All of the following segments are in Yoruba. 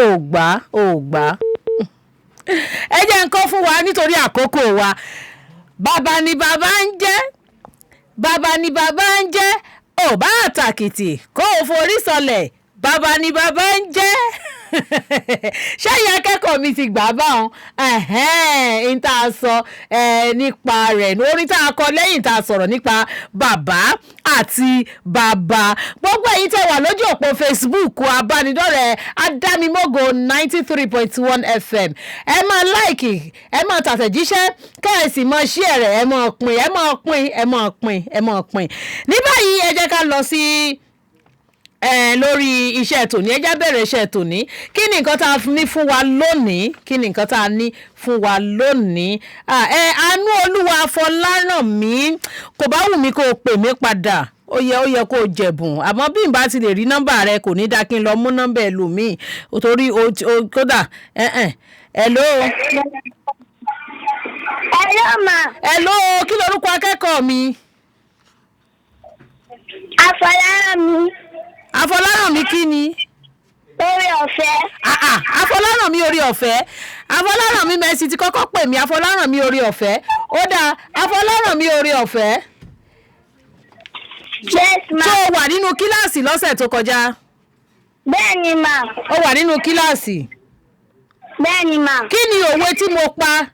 Ò gbà, ò gbà. Ẹ jẹ́ nǹkan fún wa nítorí àkókò wa. Bàbá ni bàbá ń jẹ́, bàbá ni bàbá ń jẹ́, ò bá àtàkìtì kó o forí sọlẹ̀, bàbá ni bàbá ń jẹ́. Ṣẹ́yìn akẹ́kọ̀ọ́ mi ti gbà báwọn n tá a sọ nípa rẹ̀, orin tá a kọ lẹ́yìn tá a sọ̀rọ̀ nípa bàbá àti bàbá. Gbogbo ẹ̀yin tẹ́ wà lójú òpó Facebook abánidọ́rẹ̀ẹ́ Adámimógo 93.1 FM, ẹ máa like, ẹ máa tàtẹ̀jíṣẹ́, kẹ́ẹ̀sì máa share rẹ̀, ẹ máa pín, ẹ máa pín, ẹ máa pín, ẹ máa pín. Ní báyìí, ẹ jẹ́ ká lọ sí lórí iṣẹ́ tòní. Ẹ já bẹ̀rẹ̀ iṣẹ́ tòní. Kí ni nǹkan tá a ní fún wa lónìí? Kí ni nǹkan tá a ní fún wa lónìí? Ẹ àánú Olúwa Fọlárànmí, kò bá wù mí kó o pè mí padà. Ó yẹ kó o jẹ̀bùn, àmọ́ bí n bá ti lè rí nọ́mbà rẹ, kò ní dá kí n lọ mú nọ́mbà ẹlòmíì torí o kódà ẹ ẹ hello. Hello, ma. Hello, kí lorúkọ akẹ́kọ̀ọ́ mi? Afọlárànmí. Afọlárànmí kí ni? Orí ọ̀fẹ́. Ah, ah, Afọlárànmí orí ọ̀fẹ́. Afọlárànmí Mercy ti kọ́kọ́ pè mí. Afọlárànmí orí ọ̀fẹ́, ó dáa. Afọlárànmí orí ọ̀fẹ́. Yes, ma. Ṣé o wà nínú kíláàsì lọ́sẹ̀ tó kọjá? Bẹ́ẹ̀ni, ma. O wà nínú kíláàsì? Bẹ́ẹ̀ni, ma. Kí ni òwe tí mo pa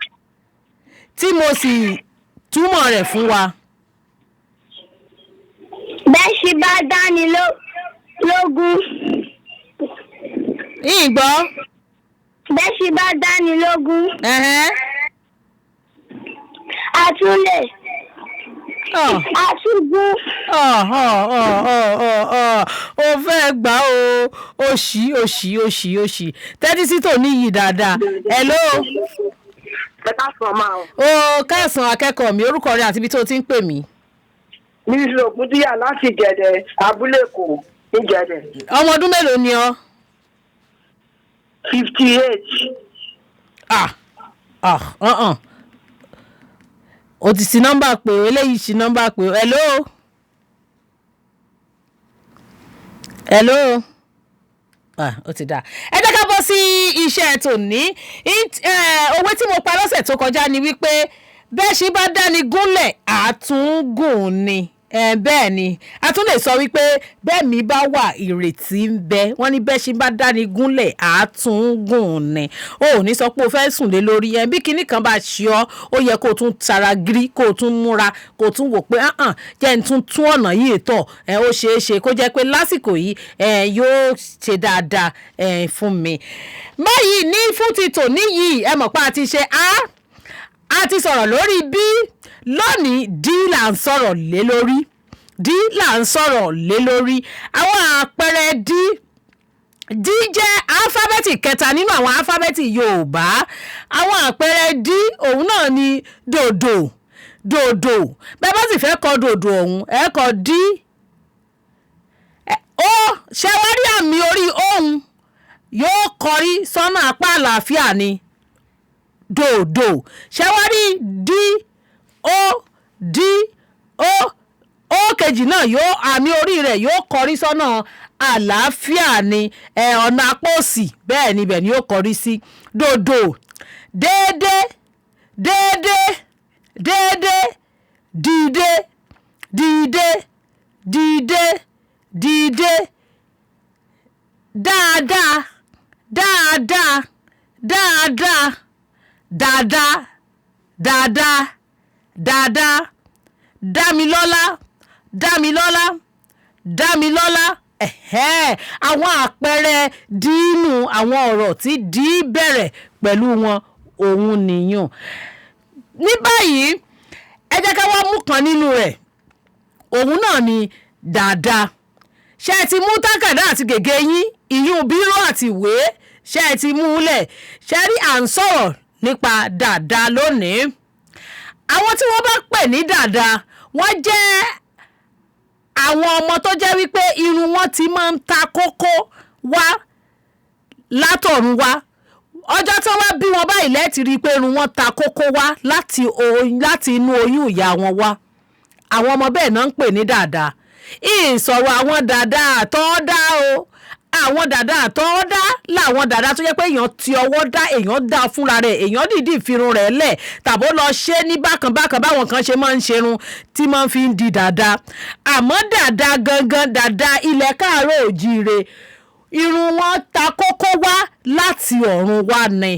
tí mo sì túmọ̀ rẹ̀ fún wa? Bẹ́ṣin bá dáni lógún. Ìgbọ́. Bẹ́ṣin bá dáni lógún. Àtúnlẹ̀. Àtúgún. Ọ̀ o fẹ́ gbà o, o ṣì, o ṣì, o ṣì, o ṣì. Tẹ́tí sí tòní yìí dáadáa. Hello. Ẹ káàsán máa o. O káàsán, akẹ́kọ̀ọ́ mi. Orúkọ rẹ àti ibi tó o ti ń pè mí? Mrs Ògúndíyà láti Gẹ̀dẹ̀, abúlé Èkó ní Gẹ̀dẹ̀. Ọmọ ọdún mélòó ni ọ? 58. Ah ah, uh-uh. O ti sí nọ́mbà pé o, eléyìí sí nọ́mbà pé o. Hello, hello. Ah, ó ti dáa. Ẹ jẹ́ ká bọ́ sí iṣẹ́ tòní. Òwe tí mo pa lọ́sẹ̀ tó kọjá ni wípé bẹ́ṣin bá dáni gúnlẹ̀, àtúngùn ni. Bẹ́ẹ̀ ni, a tún lè sọ wípé bẹ́ẹ̀ mi bá wà, ìrètí ń bẹ. Wọ́n ní bẹ́ṣin bá dáni gúnlẹ̀, àtúngùn ni. O ò ní sọ pé o fẹ́ sùn lé lórí ẹ. Bí kinní kan bá ṣe ọ́, ó yẹ kó o tún tara gírí, kó o tún múra, kó o tún wò pé hàn jẹ́ n tún tún ọ̀nà yìí tọ̀. Ẹ ó ṣeé ṣe kó jẹ́ pé lásìkò yìí ẹ yóò ṣe dáadáa ẹ fún mi. Báyìí ní fún ti tòní yìí, ẹ mọ̀ pé a ti ṣe a, a ti sọ̀rọ̀ lórí B. Lónìí, D là ń sọ̀rọ̀ lé lórí. D là ń sọ̀rọ̀ lé lórí. Àwọn àpẹẹrẹ D. D jẹ́ alifábẹ́ẹ̀tì kẹta nínú àwọn alifábẹ́ẹ̀tì Yorùbá. Àwọn àpẹẹrẹ D, òun náà ni dòdò. Dòdò, bẹ́ẹ̀ bá sì fẹ́ kọ dòdò ọ̀hún, ẹ kọ D ó. Ṣe wá rí àmì orí òun yóò kọrí sọ́nà apá àlàáfíà ni dòdò. Ṣe wá rí D O D O, O kejì náà yóò, àmì orí rẹ̀ yóò kọrí sọ́nà àlàáfíà ni ẹ, ọ̀nà apá òsì. Bẹ́ẹ̀ ni, ibẹ̀ ni yóò kọrí sí. Dòdò, déédé, déédé, déédé, dìde, dìde, dìde, dìde, dáadáa, dáadáa, dáadáa, dáadáa, dáadáa, dáadáa, dámilọ́lá, dámilọ́lá, dámilọ́lá. Ẹ̀hẹ́, àwọn àpẹẹrẹ dínú àwọn ọ̀rọ̀ tí D bẹ̀rẹ̀ pẹ̀lú wọn, òun nìyàn. Ní báyìí, ẹ jẹ́ ká wá mú kan nínú rẹ̀, òun náà ni dáadáa. Ṣé ẹ ti mú tákàdá àti gègé yín, ìyún bírò àti ìwé? Ṣé ẹ ti mú un lẹ̀? Ṣé rí, à ń sọ̀rọ̀ nípa dáadáa lónìí. Àwọn tí wọ́n bá pè ní dáadáa, wọ́n jẹ́ àwọn ọmọ tó jẹ́ wípé irun wọn ti máa ń ta kókó wá látọ̀run wá. Ọjọ́ tí wọ́n bá bí wọn báyìí, lẹ́ẹ̀tì rí i pé irun wọn ta kókó wá láti inú oyún ìyá wọn wá. Àwọn ọmọ bẹ́ẹ̀ náà ń pè ní dáadáa. Ìsọ̀rọ̀ àwọn dáadáa àtọ́dá o. Àwọn dàda àtọwọ́dá làwọn dàda tó jẹ́ pé èèyàn ti ọwọ́ dá, èèyàn dá fúnra rẹ̀, èèyàn dìídì firun rẹ̀ lẹ̀ tàbó lọ ṣe ní bákan bákan báwọn kan ṣe máa ń ṣerun tí máa ń fi ń di dàda. Àmọ́ dàda gangan, dàda ilẹ̀ káàárọ̀ òjíire, irun wọn ta kókó wá láti ọ̀run wá ni.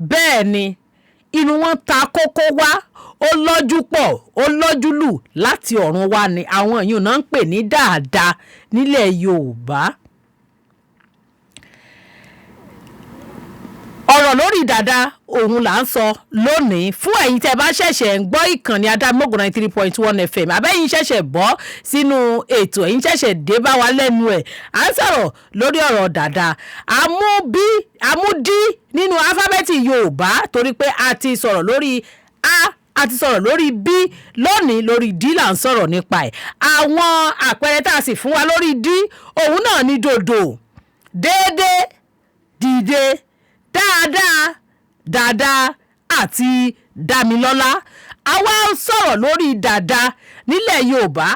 Bẹ́ẹ̀ ni, irun wọn ta kókó wá, ó lọ́jú pọ̀, ó lọ́jú lù láti ọ̀run wá ni. Àwọn èèyàn náà ń pè ní dàda nílẹ̀ Yorùbá. Ọ̀rọ̀ lórí dàda òun là ń sọ lónìí. Fún ẹ̀yin tẹ́ bá ṣẹ̀ṣẹ̀ ń gbọ́ ìkànnì Adámọ́gùn 93.1 FM, àbẹ́yìn ṣẹ̀ṣẹ̀ bọ́ sínú ètò, ẹ̀yin ṣẹ̀ṣẹ̀ dé bá wa lẹ́nu ẹ̀, à ń sọ̀rọ̀ lórí ọ̀rọ̀ dàda. Àmúbí àmúdí nínú áfábẹ́ẹ̀tì Yorùbá, torí pé a ti sọ̀rọ̀ lórí A, a ti sọ̀rọ̀ lórí B, lónìí lórí D là ń sọ̀rọ̀ nípa ẹ̀. Àwọn àpẹẹrẹ tá a sì fún wa lórí D òun náà ni dòdò, déédéé, dìde, dáadáa, dáadáa àti Dámilọ́lá. Àwa ń sọ̀rọ̀ lórí dàda nílẹ̀ Yorùbá.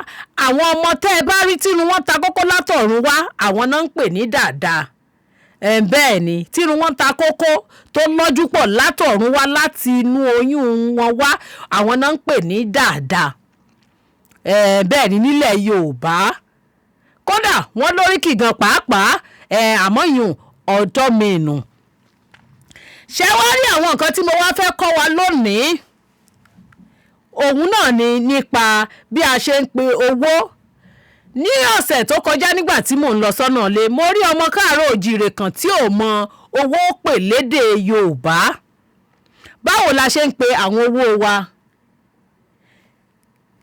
Àwọn ọmọ tẹ́ ẹ bá rí tínú wọn ta kókó látọ̀run wá, àwọn náà ń pè ní dàda. Bẹ́ẹ̀ ni, tírun wọn ta kókó tó lọ́jú pọ̀ látọ̀run wá, láti inú oyún wọn wá, àwọn náà ń pè ní dàda. Bẹ́ẹ̀ ni nílẹ̀ Yorùbá. Kódà wọ́n lóríkì gan pàápàá, àmọ́ ìyún ọ̀dọ́ mi nù. Ṣé wá rí àwọn nǹkan tí mo wá fẹ́ kọ́ wa lónìí, òun náà ni nípa bí a ṣe ń pe owó. Ní ọ̀sẹ̀ tó kọjá, nígbà tí mò ń lọ sọ́nà lé, mo rí ọmọ káàárọ̀ òjíire kan tí ò mọ owó pè lédè Yorùbá. Báwo la ṣe ń pe àwọn owó wa?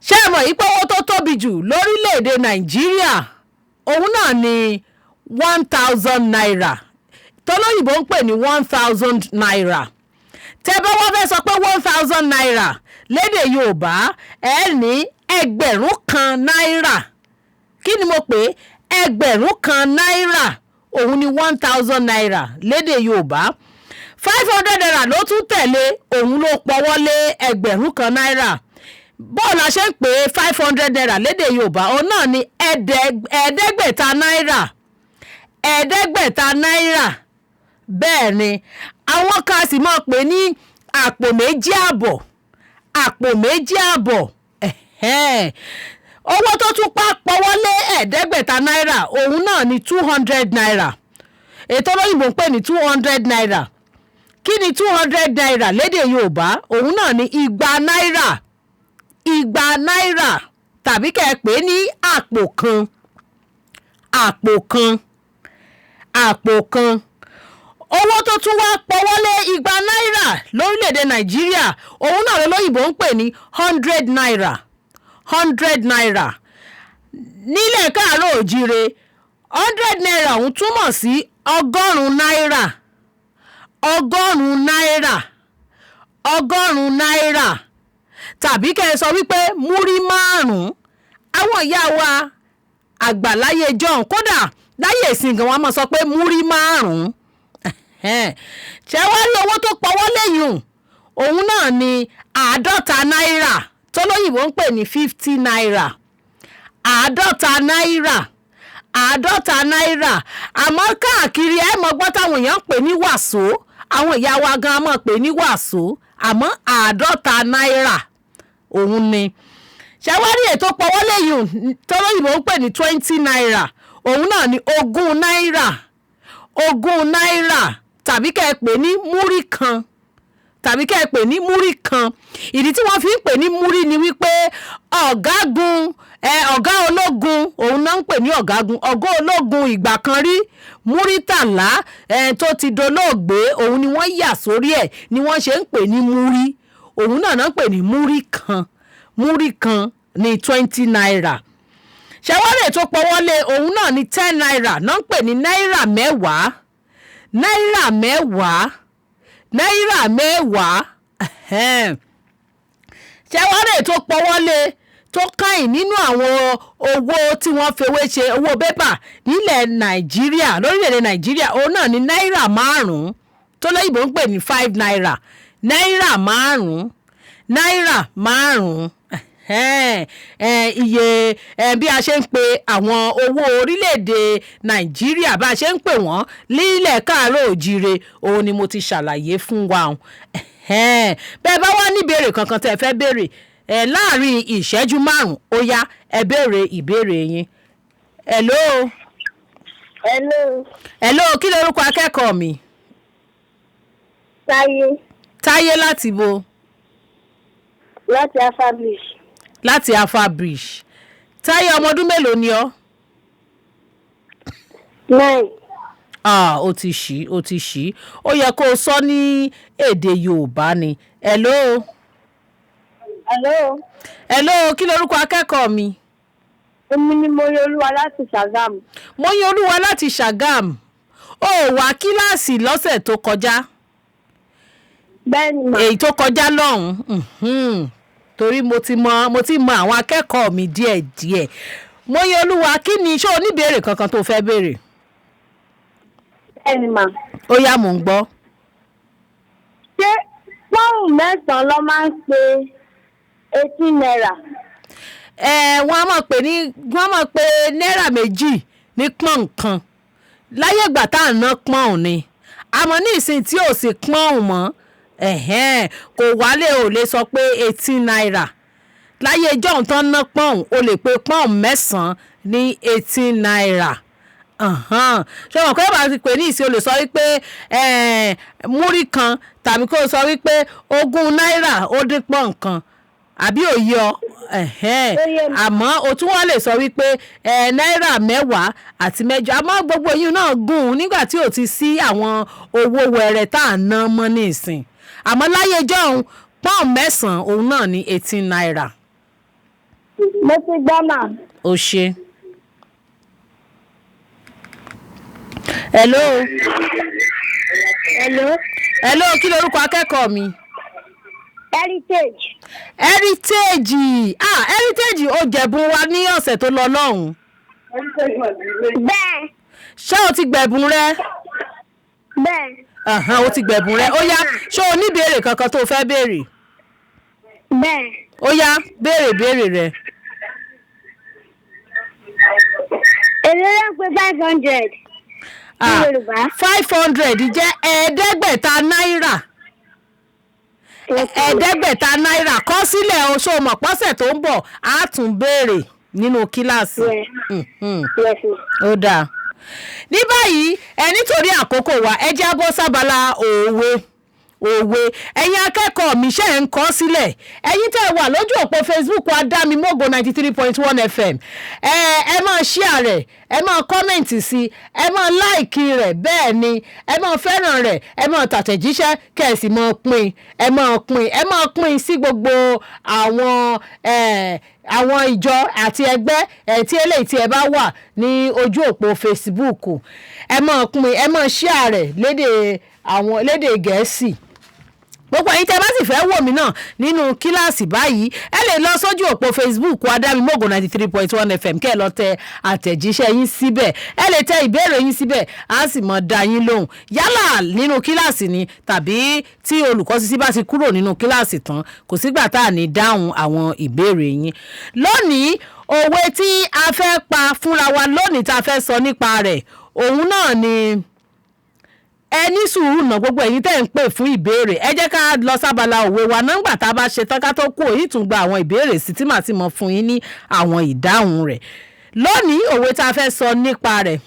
Ṣé ẹ mọ̀ yìí pé owó tó tóbi jù lórílẹ̀‐èdè Nàìjíríà òun náà ni ₦1,000, tọ́lọ́yìnbó ń pè ní ₦1,000? Tẹ́ bá wọ́n fẹ́ sọ pé ₦1,000 lédè Yorùbá, ẹ ní 1,000 náírà. Kí ni mo pè é? 1,000 náírà, òun ni ₦1,000 lédè Yorùbá. ₦500 ló tún tẹ̀lé, òun ló pọwọ́ lé 1,000 náírà. Bọ́ọ̀ la ṣe ń pè é ₦500 lédè Yorùbá? Òun náà ni 500 náírà, 500 náírà. Bẹ́ẹ̀ ni, àwọn kan sì máa pè ní àpò méjì àbọ̀, àpò méjì àbọ̀. Ẹ̀hẹ́n. Owó tó tún pa pọwọ́ lé 500 náírà òun náà ni ₦200, ètò olóyìnbó ń pè ní ₦200. Kí ni ₦200 lédè Yorùbá? Òun náà ni 200 náírà, 200 náírà, tàbí kẹ́ ẹ pè é ní àpò kan, àpò kan, àpò kan. Owó tó tún wá pọwọ́ lé 200 náírà lórílẹ̀‐èdè Nàìjíríà òun náà lolóyìnbó ń pè ní ₦100, ₦100. Nílẹ̀ káàárọ̀ òjíire, ₦100 òun túmọ̀ sí 100 náírà, 100 náírà, 100 náírà, tàbí kẹ́ ẹ sọ wípé múrí márùn-ún. Àwọn ìyá wa àgbà láyé john, kódà láyé ìsìn gan, wọn máa sọ pé múrí márùn-ún. Ṣé wá rí owó tó pọwọ́ lẹ́yìn òun náà ni 50 náírà, tọ́lọ́yìnbó ń pè ní ₦50, 50 náírà, 50 náírà. Àmọ́ káàkiri ẹ mọ̀ gbọ́ táwọn èèyàn ń pè ní wàsó, àwọn ìyá wa gan mọ̀ pè ní wàsó, àmọ́ 50 náírà òun ni. Ṣàwárí ètò pọwọ́ lẹ́yìn tọ́lọ́yìnbó ń pè ní ₦20, òun náà ni 20 náírà, 20 náírà, tàbí kẹ́ ẹ pè ní múrí kan, tàbí kẹ́ ẹ pè ní múrí kan. Ìdí tí wọ́n fi ń pè ní múrí ni wípé ọ̀gágun, ọ̀gá ológun, òun náà ń pè ní ọ̀gágun, ọ̀gá ológun ìgbà kan rí, Múrítàlá, tó ti dolóògbé, òun ni wọ́n yà sórí ẹ̀ ni wọ́n ṣe ń pè ní múrí. Òun náà náà ń pè ní múrí kan. Múrí kan ní ₦20. Ṣẹwárẹ̀ tó pọwọ́lé òun náà ní ₦10, náà ń pè ní náírà 10, náírà 10, náírà 10. Ẹ̀hẹ́n. Ṣẹwárẹ̀ tó pọwọ́lé tó kàn nínú àwọn owó tí wọ́n fewé ṣe owó bébà nílẹ̀ Nàìjíríà, lórílẹ̀‐èdè Nàìjíríà, òun náà ní náírà 5, tó lóyìnbó ń pè ní ₦5, náírà 5, náírà 5. Ẹ̀hẹ́n, iye bí a ṣe ń pe àwọn owó orílẹ̀-èdè Nàìjíríà, bá a ṣe ń pè wọ́n lílẹ̀ káàárọ̀ òjíire, òun ni mo ti ṣàlàyé fún wa ọ̀hún. Ẹ̀hẹ́n, bẹ́ẹ̀ bá wá níbèrè kankan tẹ́ ẹ fẹ́ béèrè láàrin ìṣẹ́jú 5, ó yá, ẹ béèrè ìbéèrè yín. Hello. Hello. Hello, kí lorúkọ akẹ́kọ̀ọ́ mi? Táyé. Táyé láti bo? Láti Alpha Bridge. Láti Alpha Bridge. Táyé, ọmọ ọdún mélòó ni ọ́? 9. Ah, ó ti ṣí, ó ti ṣí. Ó yẹ kó o sọ ní èdè Yorùbá ni. Hello. Hello. Hello, kí lorúkọ akẹ́kọ̀ọ́ mi? Èmi ni mo Olúwa láti Ṣàgámù. Mọ́yìn Olúwa láti Ṣàgámù. Ó wá kíláàsì lọ́sẹ̀ tó kọjá? Bẹ́ẹ̀ ni mà. Èyí tó kọjá lọ́hùn-ún, torí mo ti mọ àwọn akẹ́kọ̀ọ́ mi díẹ̀díẹ̀. Mọ́yìn Olúwa, kí ni, ṣé o ní ìbéèrè kankan tó fẹ́ béèrè? Bẹ́ẹ̀ ni mà. Ó yá, mò ń gbọ́. Ṣé pọ́ùn 9 ló máa ń pe 18 naira? Ẹ wọ́n á máa pè ní, wọ́n á máa pe náírà 2 ní pọ́n kan láyé ìgbà tá à ń ná pọ́n ni, àmọ́ ní ìsìn tí ò sí pọ́n mọ́, ẹ̀hẹ́n, kò wálé, ò lè sọ pé 18 naira. Láyé ìjọ́un tán ná pọ́n, o lè pe pọ́n 9 ní 18 naira. Ṣé wọn kọ́ ẹ bá ti pè ní ìsìn, o lè sọ wípé múrí kan, tàbí kó o sọ wípé 20 náírà ó dín pọ́n kan, àbí òye ọ? Ẹ̀hẹ́n. Ó yé mi. Àmọ́ o tún wá lè sọ wípé náírà 18, àmọ́ gbogbo yìí náà gùn ún nígbà tí ò ti sí àwọn owó wẹrẹ tá à ń ná mọ́ ní ìsìn. Àmọ́ láyé jọ́hun, pọ́n 9 òun náà ní 18 naira. Mo ti gbọ́ mà. Ó ṣe. Hello. Hello. Hello, kí lorúkọ akẹ́kọ̀ọ́ mi? Heritage. Heritage. Ah, Heritage, ó jẹ̀bùn wa ní ọ̀sẹ̀ tó lọ lọ́hùn-ún. Bẹ́ẹ̀. Ṣé o ti gbẹ̀bùn rẹ? Bẹ́ẹ̀. Àhán, o ti gbẹ̀bùn rẹ. Ó yá, ṣé o ní ìbéèrè kankan tó o fẹ́ béèrè? Bẹ́ẹ̀. Ó yá, béèrè béèrè rẹ. Èló ló ń pe 500 ní Yorùbá? 500 jẹ́ 500 náírà. 500 náírà, kọ sílẹ̀ o. Ṣó o mọ̀ pọ́sẹ̀ tó ń bọ̀ á tún béèrè nínú kíláàsì? Yeah. Yes, ma. Ó dáa. Ní báyìí ẹ, nítorí àkókò wa, ẹ jẹ́ á bọ́ sábala òwe. Òwe, ẹ̀yin akẹ́kọ̀ọ́ mi, ṣe ń kọ sílẹ̀? Ẹ̀yin tẹ́ ẹ wà lójú òpó Facebook wa, Dámimógo 93.1 FM, ẹ máa share rẹ̀, ẹ máa comment sí, ẹ máa like rẹ̀, bẹ́ẹ̀ ni ẹ máa fẹ́ràn rẹ̀, ẹ máa tàtẹ̀jíṣẹ́, kẹ́ ẹ sì máa pín, ẹ máa pín, ẹ máa pín sí gbogbo àwọn ìjọ àti ẹgbẹ́ ẹ tí eléyìí tí ẹ bá wà ní ojú òpó Facebook. Ẹ máa pín, ẹ máa share rẹ̀ lédè àwọn lédè Gẹ̀ẹ́sì. Gbogbo ẹ̀yin tẹ́ bá sì fẹ́ wò mí náà nínú kíláàsì báyìí, ẹ lè lọ sójú òpó Facebook Adámimógo 93.1 FM, kẹ́ ẹ lọ tẹ àtẹ̀jíṣẹ́ yín síbẹ̀, ẹ lè tẹ ìbéèrè yín síbẹ̀, á sì mọ̀ dá yín lóhùn, yálà nínú kíláàsì ni tàbí tí olùkọ́ Sisi bá ti kúrò nínú kíláàsì tán. Kò sígbà tá à ní dáhùn àwọn ìbéèrè yín. Lónìí, òwe tí a fẹ́ pa fúnra wa lónìí, tá a fẹ́ sọ nípa rẹ̀, òun náà ni, ẹ ní sùúrù ná, gbogbo ẹ̀yin tẹ́ ń pè fún ìbéèrè, ẹ jẹ́ ká lọ sábala òwe wa nọ́ngbà tá a bá ṣe tán, ká tó kú òyìn tún gba àwọn ìbéèrè sí tí màá ti mọ̀ fún yín ní àwọn ìdáhùn rẹ̀. Lónìí, òwe tá a fẹ́ sọ nípa rẹ̀,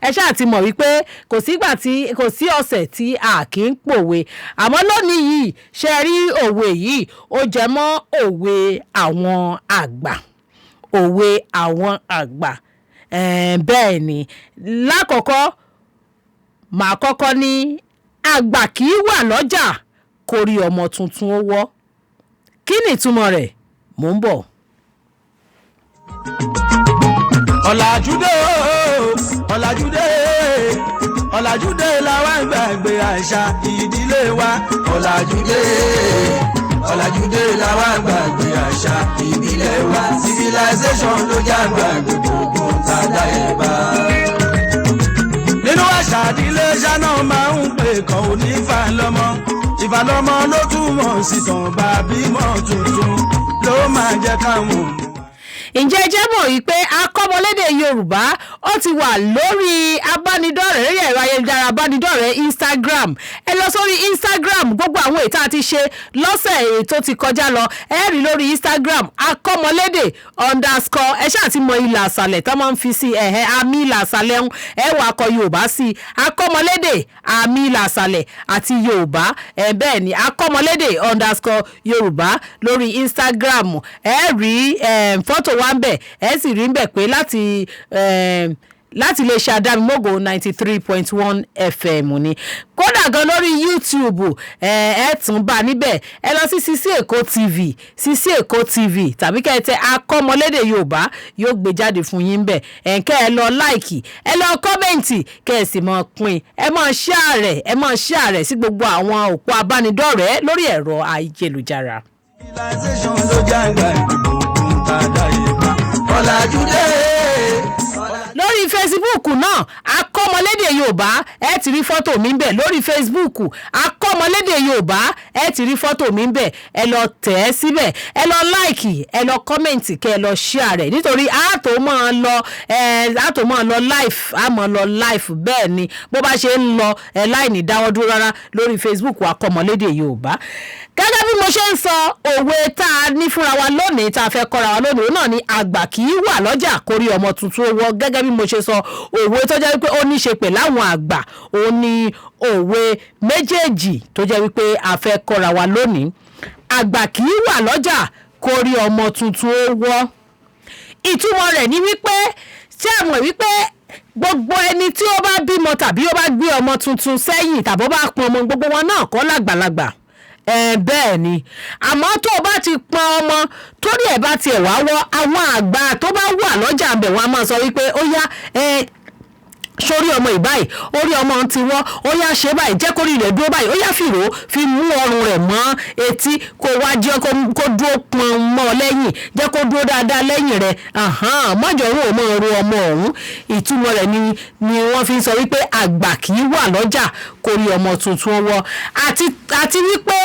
ẹ ṣáà ti mọ̀ wípé kò sígbà tí kò sí ọ̀sẹ̀ tí a kì í pòwe, àmọ́ lónìí yìí, ṣe rí òwe yìí, ó jẹ mọ́ òwe àwọn àgbà, òwe àwọn àgbà. Bẹ́ẹ̀ ni, lákọ̀ọ́kọ́ màá kọ́kọ́ ní, àgbà kì í wà lọ́jà kó rí ọmọ tuntun ó wọ́. Kí ni ìtumọ̀ rẹ̀? Mò ń bọ̀. Ọ̀làjúdé o, ọ̀làjúdé, ọ̀làjúdé làwa ń gbàgbé àṣà ìdílé wa. Ọ̀làjúdé, ọ̀làjúdé làwa ń gbàgbé àṣà ìbílẹ̀ wa. Civilization ló já gbàgbé gbogbo tàdá ẹ̀ bá. Nínú àṣà ìdílé, ṣáná máa ń pè kàn onífà lọ́mọ. Ìbálòmọ́ ló túmọ̀ sí tàn bá bímọ tuntun ló máa jẹ́ káwọn ọmọ. Ǹjẹ́ ẹ jẹ́ mọ̀ wípé Akọ́mọlédè Yorùbá ó ti wà lórí abánidọ́rẹ̀ẹ́, lórí ẹ̀rọ ayélujára abánidọ́rẹ̀ẹ́ Instagram? Ẹ lọ sórí Instagram, gbogbo àwọn ètò àti ṣe lọ́sẹ̀ ètò ti kọjá lọ, ẹ rí lórí Instagram akọ́mọlédè_. Ẹ ṣáà ti mọ ìlà àṣàlẹ̀ tó máa ń fi sí ẹ̀hẹ́, àmì ìlà àṣàlẹ̀ ń ẹ wà akọ Yorùbá sí i, akọ́mọlédè àmì ìlà àṣàlẹ̀ àti Yorùbá. Ẹ bẹ́ẹ̀ ni, akọ́mọlédè_Yorùbá lórí Instagram. Ẹ rí fọ́tò wa ń bẹ̀, ẹ sì rí ń bẹ̀ pé láti iléeṣẹ́ Adámimógo 93.1 FM ni. Kódà gan lórí YouTube, ẹ tún bá níbẹ̀. Ẹ lọ sí Sisi Èkó TV, Sisi Èkó TV, tàbí kẹ́ ẹ tẹ Akọ́mọlédè Yorùbá, yóò gbé jáde fún yín bẹ̀. Ẹ̀ kẹ́ ẹ lọ like, ẹ lọ comment, kẹ́ ẹ sì mọ̀ pín, ẹ mọ̀ share rẹ̀, ẹ mọ̀ share rẹ̀ sí gbogbo àwọn òpó abánidọ́rẹ̀ẹ́ lórí ẹ̀rọ ayélujára. Civilization ló jàǹgbà ìdìbò ògùn tàdá ìbá ọ̀làjúdé. Lórí Facebook náà, Akọ́mọlédè Yorùbá, ẹ ti rí fọ́tò mi ń bẹ̀. Lórí Facebook, Akọ́mọlédè Yorùbá, ẹ ti rí fọ́tò mi ń bẹ̀. Ẹ lọ tẹ̀ ẹ́ síbẹ̀, ẹ lọ like, ẹ lọ comment, kẹ́ ẹ lọ share rẹ̀, nítorí a tó máa lọ, ẹ a tó máa lọ live, a máa lọ live. Bẹ́ẹ̀ ni, bó bá ṣe ń lọ ẹ láì ní dáwọ́ dúró rárá lórí Facebook Akọ́mọlédè Yorùbá. Gẹ́gẹ́ bí mo ṣe ń sọ, òwe tá a ní fúnra wa lónìí, tá a fẹ́ kọ́ra wa lónìí, òun náà ni "Àgbà kì í wà lọ́jà kórí ọmọ tuntun ó wọ́." Gẹ́gẹ́ bí mo ṣe sọ, òwe tó jẹ́ wípé ó ní ṣe pẹ̀lú àwọn àgbà, òun ni òwe méjèèjì tó jẹ́ wípé a fẹ́ kọ́ra wa lónìí. "Àgbà kì í wà lọ́jà kórí ọmọ tuntun ó wọ́", ìtumọ̀ rẹ̀ ni wípé, ṣé ẹ mọ̀ wípé gbogbo ẹni tí ó bá bímọ tàbí ó bá gbé ọmọ tuntun sẹ́yìn tàbí ó bá pọn ọmọ, gbogbo wọn náà kọ́ lágbàlagbà? Ẹ bẹ́ẹ̀ ni. Àmọ́ tó o bá ti pọn ọmọ, torí ẹ̀ bá tiẹ̀ wá wọ́, àwọn àgbà tó bá wà lọ́jà ń bẹ̀, wọ́n á máa sọ wípé, "Ó yá, ẹ sórí ọmọ ìbáyìí, orí ọmọ ń ti wọ́, ó yá, ṣe báyìí, jẹ́ kórí rẹ̀ dúró báyìí, ó yá, fìró fi mú ọrùn rẹ̀ mọ́ etí, kó wá jẹ́ kó dúró pọn mọ́ ọ lẹ́yìn, jẹ́ kó dúró dáadáa lẹ́yìn rẹ̀, mọ́jọ́ òun ò mọ̀ ro ọmọ ọ̀hún." Ìtumọ̀ rẹ̀ ni wọ́n fi ń sọ wípé àgbà kì í wà lọ́jà kórí ọmọ tuntun wọ́. Àti wípé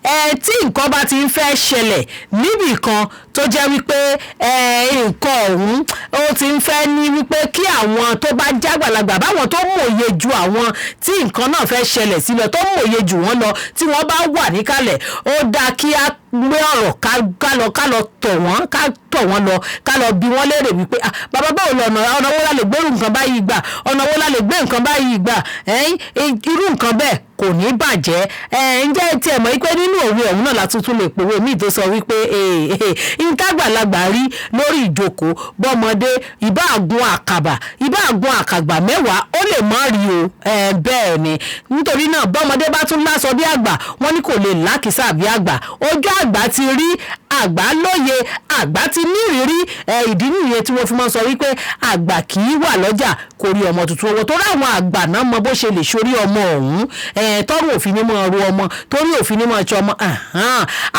ẹ tí nǹkan bá ti ń fẹ́ ṣẹlẹ̀ níbì kan, tó jẹ́ wípé ẹ nǹkan ọ̀hún ó ti ń fẹ́ ní wípé kí àwọn tó bá jágbàlagbà, báwọn tó mòye ju àwọn tí nǹkan náà fẹ́ ṣẹlẹ̀ sí lọ, tó mòye jù wọ́n lọ, tí wọ́n bá wà níkàlẹ̀, ó dáa kí á gbé ọ̀rọ̀ ká lọ tọ̀ wọ́n, ká tọ̀ wọ́n lọ, ká lọ bi wọ́n léèrè wípé, "Ah, bàbá, báwo lọ̀nà? Ọ̀nà wo la lè gbérù nǹkan báyìí gbà? Ọ̀nà wo la lè gbé nǹkan báyìí gbà?" Ẹ̀yìn irú nǹkan bẹ́ẹ̀ kò ní bàjẹ́. Ẹ̀ ǹjẹ́ tiẹ̀ mọ̀ wípé nínú òwe ọ̀hún náà la tuntun lè pòwe míì tó sọ wípé ìtagbàlagbà rí lórí ìjókòó, bọ́mọdé ìbá àgùn àkàbà, ìbá àgùn àkàgbà 10, ó lè má rí o. Bẹ́ẹ̀ ni. Nítorí náà, bọ́mọdé bá tún lásọ bí àgbà, wọ́n ní kò lè lákìsà bí àgbà. Ojú àgbà ti rí, àgbà lóye, àgbà ti ní ìrírí. Ìdí nìyẹn tí wọ́n fi máa ń sọ wípé àgbà kì í wà lọ́jà kò rí ọmọ tuntun owó, torí àwọn àgbà náà mọ bó ṣe lè ṣorí ọmọ ọ̀hún tọrùn òfin ní máa ro ọmọ, torí òfin ní máa ṣe ọmọ.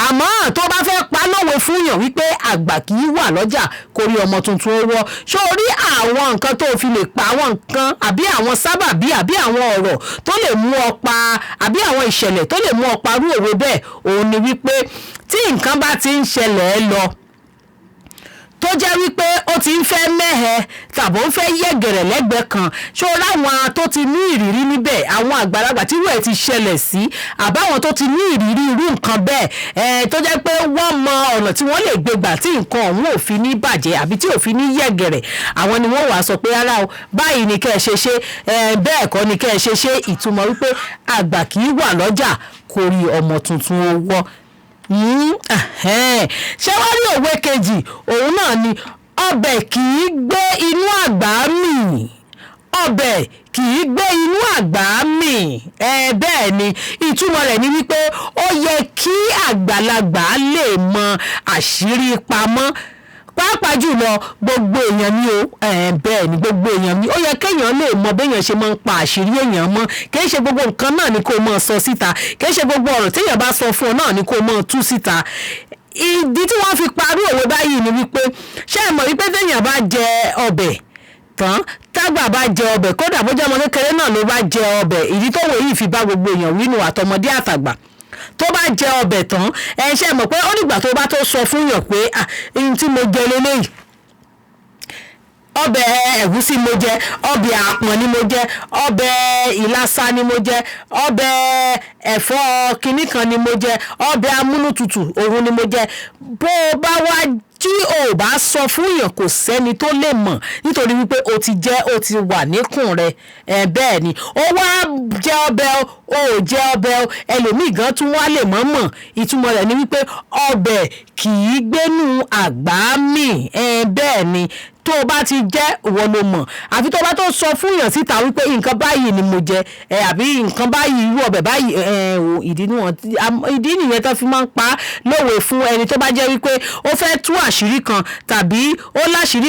Àmọ́ tó bá fẹ́ pa lówe fún yàn wípé àgbà kì í wà lọ́jà kò rí ọmọ tuntun owó, ṣó rí àwọn nǹkan tó fi lè pa àwọn nǹkan, àbí àwọn sábàbí, àbí àwọn ọ̀rọ̀ tó lè mú ọ pa, àbí àwọn ìṣẹ̀lẹ̀ tó lè mú ọ parú òwe bẹ́ẹ̀, òun ni wípé tí nǹkan bá ti ń ṣẹlẹ̀ ẹ lọ, tó jẹ́ wípé ó ti ń fẹ́ mẹ́hẹ tàbí ó ń fẹ́ yẹ̀gẹ̀rẹ̀ lẹ́gbẹ̀ẹ́ kan, ṣó ráwọn tó ti ní ìrírí níbẹ̀, àwọn àgbàlagbà tí irú ẹ̀ ti ṣẹlẹ̀ sí, àbáwọn tó ti ní ìrírí irú nǹkan bẹ́ẹ̀ ẹ̀, tó jẹ́ pé wọ́n mọ ọ̀nà tí wọ́n lè gbé gbà tí nǹkan ọ̀hún ò fi ní bàjẹ́ àbí tí ò fi ní yẹ̀gẹ̀rẹ̀, àwọn ni wọ́n wàá sọ pé, "Rárá o, báyìí ni kẹ́ ẹ ṣe ṣe ẹ, bẹ́ẹ̀ kọ́ ni kẹ́ ẹ ṣe ṣe." Ìtumọ̀ wípé àgbà kì í wà lọ́jà kó rí ọmọ tuntun ó wọ́. Ṣé wàá rí òwe kejì? Òun náà ni "Ọbẹ̀ kì í gbé inú àgbà mì". "Ọbẹ̀ kì í gbé inú àgbà mì", ẹ bẹ́ẹ̀ ni. Ìtumọ̀ rẹ̀ ni wípé ó yẹ kí àgbàlagbà lè mọ àṣírí pamọ́, pàápàá jùlọ gbogbo èèyàn ni o. Bẹ́ẹ̀ ni, gbogbo èèyàn ni ó yẹ kéèyàn lè mọ béèyàn ṣe máa ń pa àṣírí èèyàn mọ́. Kì í ṣe gbogbo nǹkan náà ni kó máa sọ síta, kì í ṣe gbogbo ọ̀rọ̀ téèyàn bá sọ fún ọ náà ni kó máa tú síta. Ìdí tí wọ́n fi parí òwe báyìí ni wípé, ṣé ẹ mọ̀ wípé téèyàn bá jẹ ọbẹ̀ tán, tágbà bá jẹ ọbẹ̀, kódà bó jẹ́ ọmọ kékeré náà ló bá jẹ ọbẹ̀, ìdí tó wò yìí fi bá gbogbo èèyàn wínú, àtọmọdé àtàgbà. Tó bá jẹ ọbẹ̀ tán, ẹ ṣe mọ̀ pé ó dìgbà tó bá tó sọ fún yàn pé, "Ah, ihun tí mo jẹ leléyìí, ọbẹ̀ ẹ̀gúsí mo jẹ, ọbẹ̀ àpọ̀n ni mo jẹ, ọbẹ̀ ìlasa ni mo jẹ, ọbẹ̀ ẹ̀fọ́ kinní kan ni mo jẹ, ọbẹ̀ amúnútutù òun ni mo jẹ." Bó o bá wá tí o ò bá sọ fún èèyàn, kò sẹ́ni tó lè mọ̀, nítorí wípé o ti jẹ́, o ti wà níkùn rẹ. Ẹ bẹ́ẹ̀ ni, ó wá jẹ ọbẹ̀ o, o ò jẹ ọbẹ̀ o, ẹlòmíì gan tún wá lè mọ̀ mọ̀. Ìtumọ̀ rẹ̀ ni wípé ọbẹ̀ kì í gbénú àgbá mì. Ẹ bẹ́ẹ̀ ni, tó o bá ti jẹ́, ìwọ ló mọ̀, àfi tó o bá tó sọ fún èèyàn síta wípé nǹkan báyìí ni mo jẹ ẹ, àbí nǹkan báyìí, irú ọbẹ̀ báyìí. Ẹ ò ìdí níwọ̀n, ìdí nìyẹn tó fi máa ń pa á lówe fún ẹni tó bá jẹ́ wípé ó fẹ́ tú àṣírí kan tàbí ó láṣìírí kan.